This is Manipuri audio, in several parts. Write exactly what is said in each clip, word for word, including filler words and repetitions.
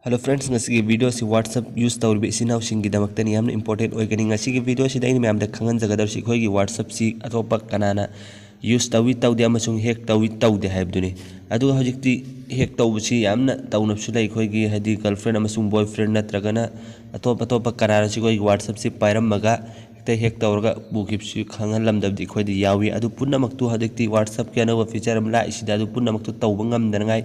Hello friends, ꯉꯁꯤꯒꯤ video ꯑꯁꯤ WhatsApp use ꯇꯧꯔꯤꯕ ꯏꯆꯤꯟ ꯏꯅꯥꯎꯁꯤꯡꯒꯤꯗꯃꯛꯇꯅꯤ, ꯌꯥꯝꯅ important ꯑꯣꯏꯒꯅꯤ꯫ ꯉꯁꯤꯒꯤ video ꯑꯁꯤꯗ ꯑꯩꯅ ꯃꯌꯥꯝꯗ ꯈꯪꯍꯟꯖꯒꯗꯕꯁꯤ ꯑꯩꯈꯣꯏꯒꯤ WhatsApp ꯁꯤ ꯑꯇꯣꯞꯄ ꯀꯅꯥꯅ use ꯇꯧꯏ ꯇꯧꯗꯦ ꯑꯃꯁꯨꯡ hack ꯇꯧꯏ ꯇꯧꯗꯦ ꯍꯥꯏꯕꯗꯨꯅꯤ꯫ ꯑꯗꯨꯒ ꯍꯧꯖꯤꯛꯇꯤ hack ꯇꯧꯕꯁꯤ ꯌꯥꯝꯅ ꯇꯧꯅꯕꯁꯨ ꯂꯩ, ꯑꯩꯈꯣꯏꯒꯤ ꯍꯥꯏꯗꯤ girlfriend ꯑꯃꯁꯨꯡ boyfriend ꯅꯠꯇ꯭ꯔꯒꯅ ꯑꯇꯣꯞ ꯑꯇꯣꯞꯄ ꯀꯅꯥꯅꯁꯨ ꯑꯩꯈꯣꯏꯒꯤ WhatsApp ꯁꯤ ꯄꯥꯏꯔꯝꯃꯒ ꯍꯦꯛꯇ hack ꯇꯧꯔꯒ ꯄꯨꯈꯤꯕꯁꯨ ꯈꯪꯍꯜꯂꯝꯗꯕꯗꯤ ꯑꯩꯈꯣꯏꯗ ꯌꯥꯎꯏ꯫ ꯑꯗꯨ ꯄꯨꯝꯅꯃꯛꯇꯨ ꯍꯧꯖꯤꯛꯇꯤ WhatsApp ꯀꯤ ꯑꯅꯧꯕ feature ꯑꯃ ꯂꯥꯛꯏꯁꯤꯗ ꯑꯗꯨ ꯄꯨꯝꯅꯃꯛꯇꯨ ꯇꯧꯕ ꯉꯝꯗꯅꯉꯥꯏ꯫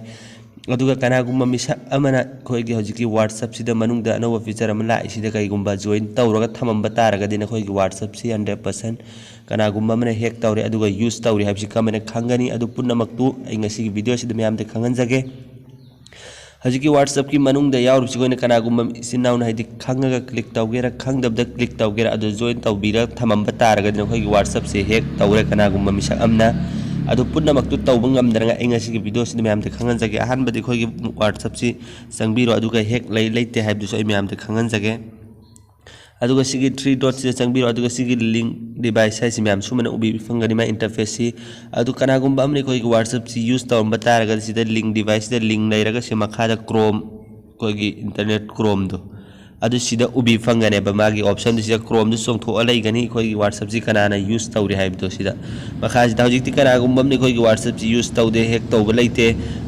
ꯑꯗꯨꯒ ꯀꯅꯥꯒꯨꯝꯕ ꯃꯤꯁꯛ ꯑꯃꯅ ꯑꯩꯈꯣꯏꯒꯤ ꯍꯧꯖꯤꯛꯀꯤ WhatsApp ꯁꯤꯗ ꯃꯅꯨꯡꯗ ꯑꯅꯧꯕ feature ꯑꯃ ꯂꯥꯛꯏꯁꯤꯗ ꯀꯩꯒꯨꯝꯕ join ꯇꯧꯔꯒ ꯊꯝꯃꯝꯕ ꯇꯥꯔꯒꯗꯤ ꯅꯈꯣꯏꯒꯤ WhatsApp ꯁꯤ hundred percent ꯀꯅꯥꯒꯨꯝꯕ ꯑꯃꯅ hack ꯇꯧꯔꯦ ꯑꯗꯨꯒ use ꯇꯧꯔꯦ ꯍꯥꯏꯕꯁꯤ ꯀꯃꯥꯏꯅ ꯈꯪꯒꯅꯤ? ꯑꯗꯨ ꯄꯨꯝꯅꯃꯛꯇꯨ ꯑꯩ ꯉꯁꯤꯒꯤ video ꯁꯤꯗ ꯃꯌꯥꯝꯗ ꯈꯪꯍꯟꯖꯒꯦ꯫ ꯍꯧꯖꯤꯛꯀꯤ WhatsApp ꯀꯤ ꯃꯅꯨꯡꯗ ꯌꯥꯎꯔꯤꯕꯁꯤ ꯑꯩꯈꯣꯏꯅ ꯀꯅꯥꯒꯨꯝꯕ ꯏꯆꯤꯟ ꯏꯅꯥꯎꯅ ꯍꯥꯏꯗꯤ ꯈꯪꯉꯒ click ꯇꯧꯒꯦꯔꯥ ꯈꯪꯗꯕꯗ click ꯇꯧꯒꯦꯔꯥ ꯑꯗꯨ join ꯇꯧꯕꯤꯔ ꯊꯝꯃꯝꯕ ꯇꯥꯔꯒꯗꯤ ꯅꯈꯣꯏꯒꯤ WhatsApp ꯁꯦ hack ꯇꯧꯔꯦ ꯀꯅꯥꯒꯨꯝꯕ ꯃꯤꯁꯛ ꯑꯃꯅ꯫ ꯑꯗꯨ ꯄꯨꯝꯅꯃꯛꯇꯨ ꯇꯧꯕ ꯉꯝꯗꯅꯉꯥꯏ ꯑꯩ ꯉꯁꯤꯒꯤ video ꯁꯤꯗ ꯃꯌꯥꯝꯗ ꯈꯪꯍꯟꯖꯒꯦ꯫ ꯑꯍꯥꯟꯕꯗꯤ ꯑꯩꯈꯣꯏꯒꯤ WhatsApp ꯁꯤ ꯆꯪꯕꯤꯔꯣ, ꯑꯗꯨꯒ hack ꯂꯩ ꯂꯩꯇꯦ ꯍꯥꯏꯕꯗꯨꯁꯨ ꯑꯩ ꯃꯌꯥꯝꯗ ꯈꯪꯍꯟꯖꯒꯦ꯫ ꯑꯗꯨꯒ ꯁꯤꯒꯤ three dot ꯁꯤꯗ ꯆꯪꯕꯤꯔꯣ, ꯑꯗꯨꯒ ꯁꯤꯒꯤ link device ꯍꯥꯏꯁꯤ ꯃꯌꯥꯝ ꯁꯨꯃꯥꯏꯅ ꯎꯕꯤꯕ ꯐꯪꯒꯅꯤ ꯃꯥꯏ interface ꯁꯤ꯫ ꯑꯗꯨ ꯀꯅꯥꯒꯨꯝꯕ ꯑꯃꯅ ꯑꯩꯈꯣꯏꯒꯤ WhatsApp ꯁꯤ use ꯇꯧꯔꯝꯕ ꯇꯥꯔꯒꯗꯤ ꯁꯤꯗ link device ꯁꯤꯗ link ꯂꯩꯔꯒ ꯁꯤ ꯃꯈꯥꯗ Chrome, ꯑꯩꯈꯣꯏꯒꯤ internet Chrome ꯗꯣ ꯑꯗꯨ ꯁꯤꯗ ꯎꯕꯤ ꯐꯪꯒꯅꯦꯕ꯫ ꯃꯥꯒꯤ option ꯗꯨ ꯁꯤꯗ Chrome ꯗꯨ ꯆꯣꯡꯊꯣꯛꯑ ꯂꯩꯒꯅꯤ꯫ ꯑꯩꯈꯣꯏꯒꯤ WhatsApp ꯁꯤ ꯀꯅꯥꯅ use ꯇꯧꯔꯤ ꯍꯥꯏꯕꯗꯣ ꯁꯤꯗ ꯃꯈꯥꯁꯤꯗ ꯍꯧꯖꯤꯛꯇꯤ ꯀꯅꯥꯒꯨꯝꯕ ꯑꯃꯅ ꯑꯩꯈꯣꯏꯒꯤ WhatsApp ꯁꯤ use ꯇꯧꯗꯦ, hack ꯇꯧꯕ ꯂꯩꯇꯦ꯫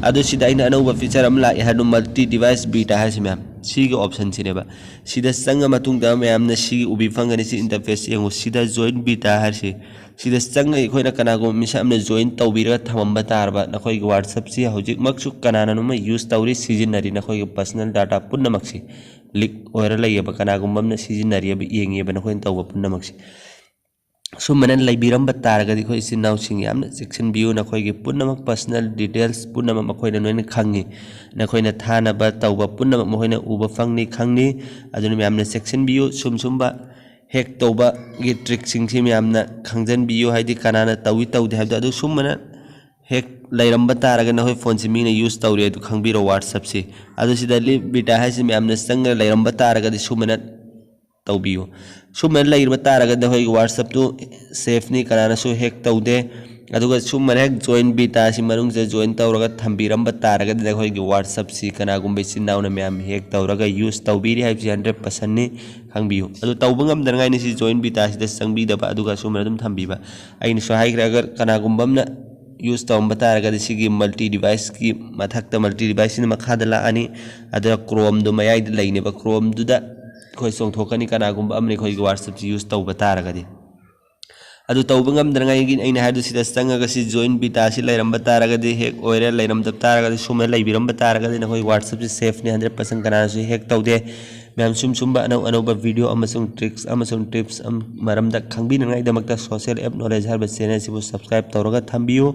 ꯑꯗꯨ ꯁꯤꯗ ꯑꯩꯅ ꯑꯅꯧꯕ feature ꯑꯃ ꯂꯥꯛꯑꯦ ꯍꯥꯏꯗꯣ multi device beta ꯍꯥꯏꯁꯤ ꯃꯌꯥꯝ ꯁꯤꯒꯤ option ꯁꯤꯅꯦꯕ꯫ ꯁꯤꯗ ꯆꯪꯉ ꯃꯇꯨꯡꯗ ꯃꯌꯥꯝꯅ ꯁꯤꯒꯤ ꯎꯕꯤ ꯐꯪꯒꯅꯤ꯫ ꯁꯤ interface ꯌꯦꯡꯉꯨ, ꯁꯤꯗ join beta ꯍꯥꯏꯔꯤꯁꯤ꯫ ꯁꯤꯗ ꯆꯪꯉ ꯑꯩꯈꯣꯏꯅ ꯀꯅꯥꯒꯨꯝꯕ ꯃꯤꯁꯛ ꯑꯃꯅ join ꯇꯧꯕꯤꯔꯒ ꯊꯝꯃꯝꯕ ꯇꯥꯔꯕ ꯅꯈꯣꯏꯒꯤ WhatsApp ꯁꯤ ꯍꯧꯖꯤꯛꯃꯛꯁꯨ ꯀꯅꯥꯅꯣꯝꯅ use ꯇꯧꯔꯤ, ꯁꯤꯖꯤꯟꯅꯔꯤ, ꯅꯈꯣꯏꯒꯤ personal data ꯄꯨꯝꯅꯃꯛꯁꯤ leak ꯑꯣꯏꯔ ꯂꯩꯌꯦꯕ, ꯀꯅꯥꯒꯨꯝꯕ ꯑꯃꯅ ꯁꯤꯖꯤꯟꯅꯔꯤꯑꯕ, ꯌꯦꯡꯉꯤꯑꯕ ꯅꯈꯣꯏꯅ ꯇꯧꯕ ꯄꯨꯝꯅꯃꯛꯁꯤ꯫ ꯁꯨꯝꯕꯅ ꯂꯩꯕꯤꯔꯝꯕ ꯇꯥꯔꯒꯗꯤ ꯑꯩꯈꯣꯏ ꯏꯆꯤꯟ ꯏꯅꯥꯎꯁꯤꯡ ꯌꯥꯝꯅ ꯆꯦꯛꯁꯤꯟꯕꯤꯌꯨ꯫ ꯅꯈꯣꯏꯒꯤ ꯄꯨꯝꯅꯃꯛ personal details ꯄꯨꯝꯅꯃꯛ ꯃꯈꯣꯏꯅ ꯂꯣꯏꯅ ꯈꯪꯉꯤ꯫ ꯅꯈꯣꯏꯅ ꯊꯥꯅꯕ ꯇꯧꯕ ꯄꯨꯝꯅꯃꯛ ꯃꯈꯣꯏꯅ ꯎꯕ ꯐꯪꯅꯤ, ꯈꯪꯅꯤ꯫ ꯑꯗꯨꯅ ꯃꯌꯥꯝꯅ ꯆꯦꯛꯁꯤꯟꯕꯤꯌꯨ꯫ ꯁꯨꯝ ꯁꯨꯝꯕ hack ꯇꯧꯕꯒꯤ trick ꯁꯤꯡꯁꯤ ꯃꯌꯥꯝꯅ ꯈꯪꯖꯤꯟꯕꯤꯌꯨ, ꯍꯥꯏꯗꯤ ꯀꯅꯥꯅ ꯇꯧꯏ ꯇꯧꯗꯦ ꯍꯥꯏꯕꯗꯣ꯫ ꯑꯗꯨ ꯁꯨꯝꯕꯅ hack ꯂꯩꯔꯝꯕ ꯇꯥꯔꯒ ꯅꯈꯣꯏ phone ꯁꯤ ꯃꯤꯅ use ꯇꯧꯔꯦ ꯑꯗꯨ ꯈꯪꯕꯤꯔꯣ, WhatsApp ꯁꯤ꯫ ꯑꯗꯨ ꯁꯤꯗ leak beta ꯍꯥꯏꯁꯤ ꯃꯌꯥꯝꯅ ꯆꯪꯉꯒ ꯂꯩꯔꯝꯕ ꯇꯥꯔꯒꯗꯤ ꯁꯨꯝꯕꯅ ꯇꯧꯕꯤꯌꯨ꯫ ꯁꯨꯝꯕꯅ ꯂꯩꯔꯕ ꯇꯥꯔꯒꯗꯤ ꯅꯈꯣꯏꯒꯤ WhatsApp ꯇꯨ safe ꯅꯤ, ꯀꯅꯥꯅꯁꯨ hack ꯇꯧꯗꯦ꯫ ꯑꯗꯨꯒ ꯁꯨꯝꯕꯅ ꯍꯦꯛ ꯖꯣꯏꯟ ꯕꯤꯇꯥꯁꯤ ꯃꯅꯨꯡꯁꯤꯗ ꯖꯣꯏꯟ ꯇꯧꯔꯒ ꯊꯝꯕꯤꯔꯝꯕ ꯇꯥꯔꯒꯗꯤ ꯅꯈꯣꯏꯒꯤ ꯋꯥꯠꯁꯑꯞꯁꯤ ꯀꯅꯥꯒꯨꯝꯕ ꯏꯆꯤꯟ ꯏꯅꯥꯎꯅ ꯃꯌꯥꯝ ꯍꯦꯛ ꯇꯧꯔꯒ ꯌꯨꯁ ꯇꯧꯕꯤꯔꯤ ꯍꯥꯏꯕꯁꯤ ꯍꯟꯗ꯭ꯔꯦꯠ ꯄꯥꯔꯁꯦꯟꯅꯤ꯫ ꯈꯪꯕꯤꯌꯨ꯫ ꯑꯗꯨ ꯇꯧꯕ ꯉꯝꯗꯅꯉꯥꯏꯅꯤ ꯁꯤ ꯖꯣꯏꯟ ꯕꯤꯇꯥꯁꯤꯗ ꯆꯪꯕꯤꯗꯕ, ꯑꯗꯨꯒ ꯁꯨꯝꯕꯅ ꯑꯗꯨꯝ ꯊꯝꯕꯤꯕ꯫ ꯑꯩꯅꯁꯨ ꯍꯥꯏꯈ꯭ꯔꯦ, ꯑꯒꯔ ꯀꯅꯥꯒꯨꯝꯕ ꯑꯃꯅ ꯌꯨꯁ ꯇꯧꯔꯝꯕ ꯇꯥꯔꯒꯗꯤ ꯁꯤꯒꯤ ꯃꯜꯇꯤ ꯗꯤꯚꯥꯏꯁꯀꯤ ꯃꯊꯛꯇ, ꯃꯜꯇꯤ ꯗꯤꯚꯥꯏꯁꯁꯤꯅ ꯃꯈꯥꯗ ꯂꯥꯛꯑꯅꯤ꯫ ꯑꯗꯨꯒ ꯀ꯭ꯔꯣꯝꯗꯨ ꯃꯌꯥꯏꯗ ꯂꯩꯅꯦꯕ, ꯀ꯭ꯔꯣꯝꯗꯨꯗ ꯑꯩꯈꯣꯏ ꯆꯣꯡꯊꯣꯛꯀꯅꯤ ꯀꯅꯥꯒꯨꯝꯕ ꯑꯃꯅ ꯑꯩꯈꯣꯏꯒꯤ ꯋꯥꯠꯁꯑꯞꯁꯤ ꯌꯨꯁ ꯇꯧꯕ ꯇꯥꯔꯒꯗꯤ꯫ ꯑꯗꯨ ꯇꯧꯕ ꯉꯝꯗꯅꯉꯥꯏꯒꯤ ꯑꯩꯅ ꯍꯥꯏꯗꯨ ꯁꯤꯗ ꯆꯪꯉꯒ ꯁꯤ ꯖꯣꯏꯟ ꯕꯤꯇꯥꯁꯤ ꯂꯩꯔꯝꯕ ꯇꯥꯔꯒꯗꯤ ꯍꯦꯛ ꯑꯣꯏꯔꯦ, ꯂꯩꯔꯝꯗꯕ ꯇꯥꯔꯒꯗꯤ ꯁꯨꯝꯕ ꯂꯩꯕꯤꯔꯝꯕ ꯇꯥꯔꯒꯗꯤ ꯅꯈꯣꯏ ꯋꯥꯠꯁꯑꯞꯁꯤ ꯁꯦꯐꯅꯤ, ꯍꯟꯗ꯭ꯔꯦꯠ ꯄꯥꯔꯁꯦꯟ ꯀꯅꯥꯅꯁꯨ ꯍꯦꯛ ꯇꯧꯗꯦ꯫ ꯃꯌꯥꯝ ꯁꯨꯝ ꯁꯨꯝꯕ ꯑꯅꯧ ꯑꯅꯧꯕ ꯚꯤꯗꯤꯑꯣ ꯑꯃꯁꯨꯡ ꯇ꯭ꯔꯤꯛꯁ ꯑꯃꯁꯨꯡ ꯇꯤꯞꯁ ꯑꯃ ꯃꯔꯝꯗ ꯈꯪꯕꯤꯅꯉꯥꯏꯗꯃꯛꯇ ꯁꯣꯁꯤꯌꯦꯜ ꯑꯦꯞ ꯅꯣꯂꯦꯖ ꯍꯥꯏꯔꯤꯕ ꯆꯦꯅꯦꯜꯁꯤꯕꯨ ꯁꯕꯁꯀ꯭ꯔꯥꯏꯕ ꯇꯧꯔꯒ ꯊꯝꯕꯤꯌꯨ꯫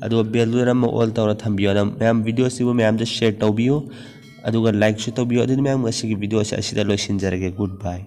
ꯑꯗꯨꯒ ꯕꯦꯜꯗꯨꯗ ꯅꯝꯃ ꯑꯣꯜ ꯇꯧꯔ ꯊꯝꯕꯤꯌꯨ꯫ ꯑꯗꯨꯝ ꯃꯌꯥꯝ ꯚꯤꯗꯤꯑꯣꯁꯤꯕꯨ ꯃꯌꯥꯝꯗ ꯁꯤꯌꯔ ꯇꯧꯕꯤꯌꯨ, ꯑꯗꯨꯒ ꯂꯥꯏꯛꯁꯨ ꯇꯧꯕꯤꯌꯨ꯫ ꯑꯗꯨꯗꯤ ꯃꯌꯥꯝ ꯉꯁꯤꯒꯤ ꯚꯤꯗꯤꯑꯣꯁꯦ ꯑꯁꯤꯗ ꯂꯣꯏꯁꯤꯟꯖꯔꯒꯦ꯫ ꯒꯨꯗ ꯕꯥꯏ꯫